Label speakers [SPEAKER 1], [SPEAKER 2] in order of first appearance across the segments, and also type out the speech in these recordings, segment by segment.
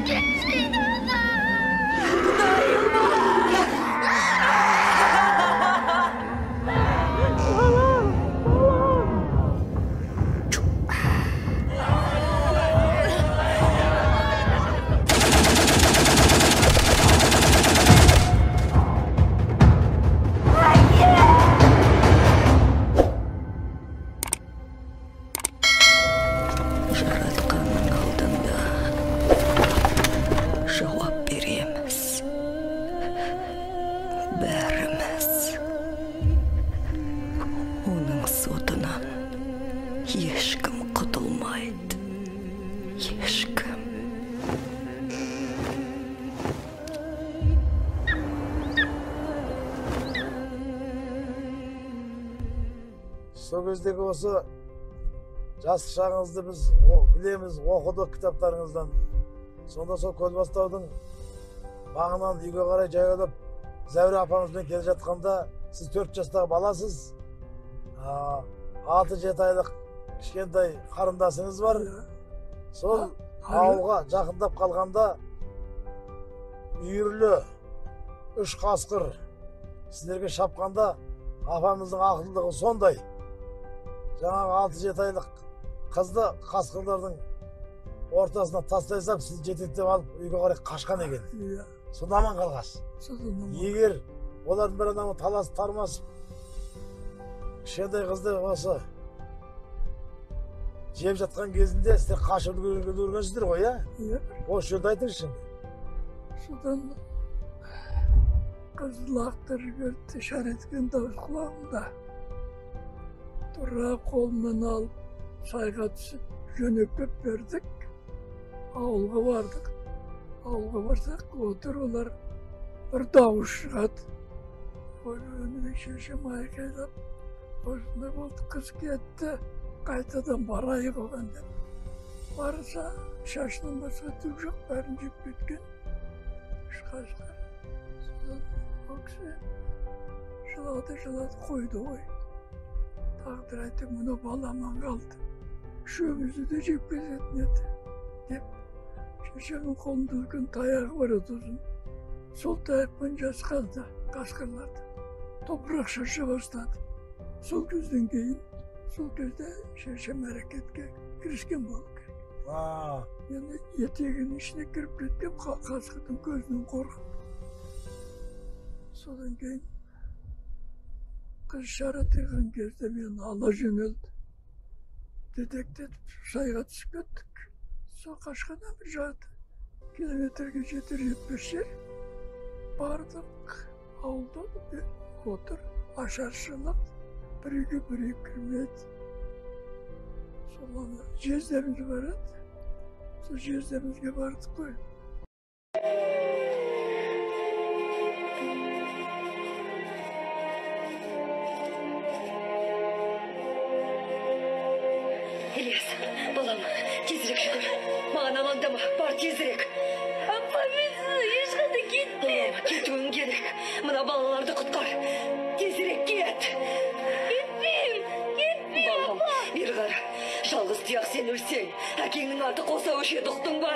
[SPEAKER 1] Кетші.
[SPEAKER 2] Жаратқанның алдында жауап береміз. Бәріміз. Оның сотынан ешкім құтылмайды. Ешкім.
[SPEAKER 3] Сол кездегі осы жас шағыңызды біз білеміз, оқыдық кітаптарыңыздан. Сонда сол Көлбастаудың маңынан үйге қарай жаяулап Зәуре апамызбен келе жатқанда, сіз 4 жастағы баласыз, 6-7 айлық кішкентай қарындасыңыз бар. Сол ауылға жақындап қалғанда үйірлі 3 қасқыр сіздерге шапқанда апамыздың ақылдығы сондай. Жаңағы 6-7 айлық қызды қасқырлардың ортасына тастай салып, сізді жетектеп алып үйге қарай қашқан екен.
[SPEAKER 4] Иә.
[SPEAKER 3] Сонда аман қалғансыз. Егер олардың бір адамы таласып тармасып кішкентай қызды осы жеп жатқан кезінде сіздер қашып үлгергенсіздер ғой, иә?
[SPEAKER 4] Иә.
[SPEAKER 3] Осы жерді айтыңызшы енді.
[SPEAKER 4] Содан қыз лақтырып жіберді, шар еткен дауыс құлағымда. Тура қолымнан алып сайға түсіп жөнекпеп бердік. Ауылға бардық. Ауылға барсақ, отыр олар, бір дауыс шығады. Ой, шешем айқайлап, осындай болды, қыз кетті, қайтадан барайық оған деп. Барса, шашынан басқа түк жоқ, бәрін жеп кеткен. Үш қасқыр. Содан ол кісі жылады, жылады, қойды ғой. Тағдыр айтты, мына бала аман қалды. Үшеумізді де жеп кететін еді деп. Шешемнің қолында үлкен таяғы бар еді ұзын. Сол таяқпен жасқанды қасқырларды. Топырақ шаша бастады. Сол кезден кейін, сол кезде шешем әрекетке кіріскен болу керек. Енді етегінің ішіне кіріп кеткен қасқырдың көзінен қорқып. Содан кейін қыз шара тыйған кезде мені ала жөнелді. Дедектетіп сайға түсіп кеттік. Сол қашқаннан бір жарты километрге жетер жетпес жер. Бардық, ауылда отыр, ашаршылық, бір үйге бір үй кірмейді. Сол ана жездеміз бар еді, сол жездемізге бардық қой.
[SPEAKER 2] Ильяс, балам, тезірек жүгір. Маған алаңдама, бар тезірек.
[SPEAKER 1] Апа, мен ешқайда кетпеймін.
[SPEAKER 2] Балам, кетуің керек. Мына балаларды құтқар. Тезірек кет.
[SPEAKER 1] Кетпеймін, кетпеймін,
[SPEAKER 2] Балам,
[SPEAKER 1] апа.
[SPEAKER 2] бері қара. Жалғыз тұяқ сен өлсең, әкеңнің аты қоса өшеді, ұқтың ба?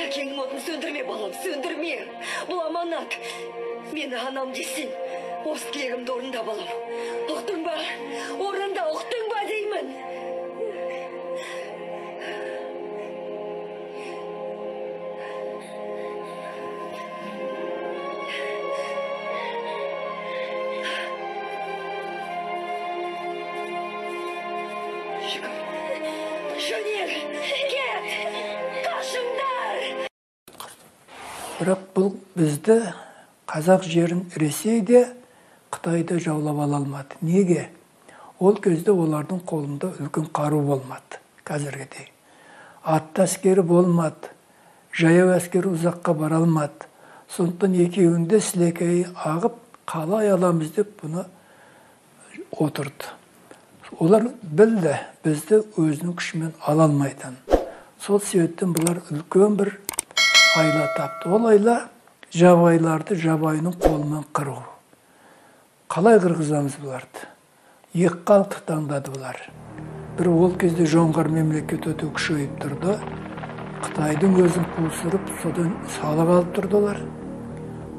[SPEAKER 2] Әкеңнің отын сөндірме, балам, сөндірме. Бұл аманат. Мені анам десең, осы тілегімді орында, балам. Ұқтың ба? Орында, ұқтың ба деймін. Жүгір. Жөнел, кет, қашыңдар!
[SPEAKER 4] Бірақ бұл бізді қазақ жерін Ресей де, Қытай да жаулап ала алмады. Неге? Ол кезде олардың қолында үлкен қару болмады, қазіргідей. Атты әскері болмады, жаяу әскері ұзаққа бара алмады. Сондықтан екеуінде сілекейі ағып, қалай аламыз деп бұны отырды. Олар білді, бізді өзінің күшімен ала алмайтын. Сол себептен бұлар үлкен бір айла тапты. Ол айла жабайыларды жабайының қолымен қыру. Қалай қырғызамыз бұларды? Екі халықты таңдады бұлар. Бір ол кезде жоңғар мемлекеті өте күшейіп тұрды. Қытайдың өзін қусырып, содан салық алып тұрды олар.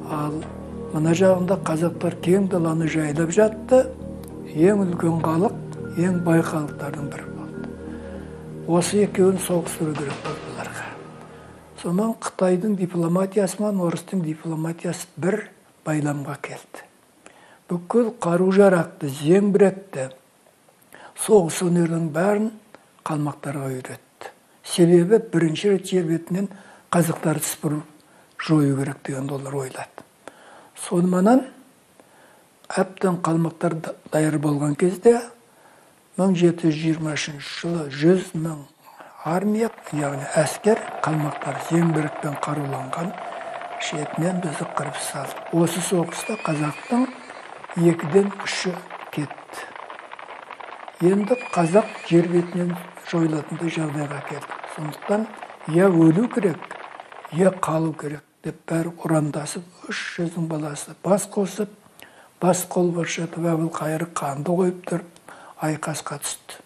[SPEAKER 4] Ал мына жағында қазақтар кең даланы жайлап жатты. Ең үлкен халық, ең бай халықтардың бірі болды. Осы екеуін соғыстыру керек болды бұларға. Сонан Қытайдың дипломатиясы мен орыстың дипломатиясы бір байламға келді. Бүкіл қару-жарақты, зеңбіректі, соғыс өнерінің бәрін қалмақтарға үйретті. Себебі бірінші рет жер бетінен қазақтарды сыпырып жою керек дегенді олар ойлады. Соныменен әбден қалмақтар даяр болған кезде 1723 жылы 100 мың армия, яғни әскер, қалмақтар зеңбірекпен қаруланған шетінен бізді қырып салды. Осы соғыста қазақтың 2-ден 3-і кетті. Енді қазақ жер бетінен жойылатындай жағдайға келді. Сондықтан я өлу керек, я қалу керек деп бәрі ұрандасып, 300 баласы бас қосып, бас қолбасшы етіп Әбілқайыр ханды қойып тұрып айқасқа түсті.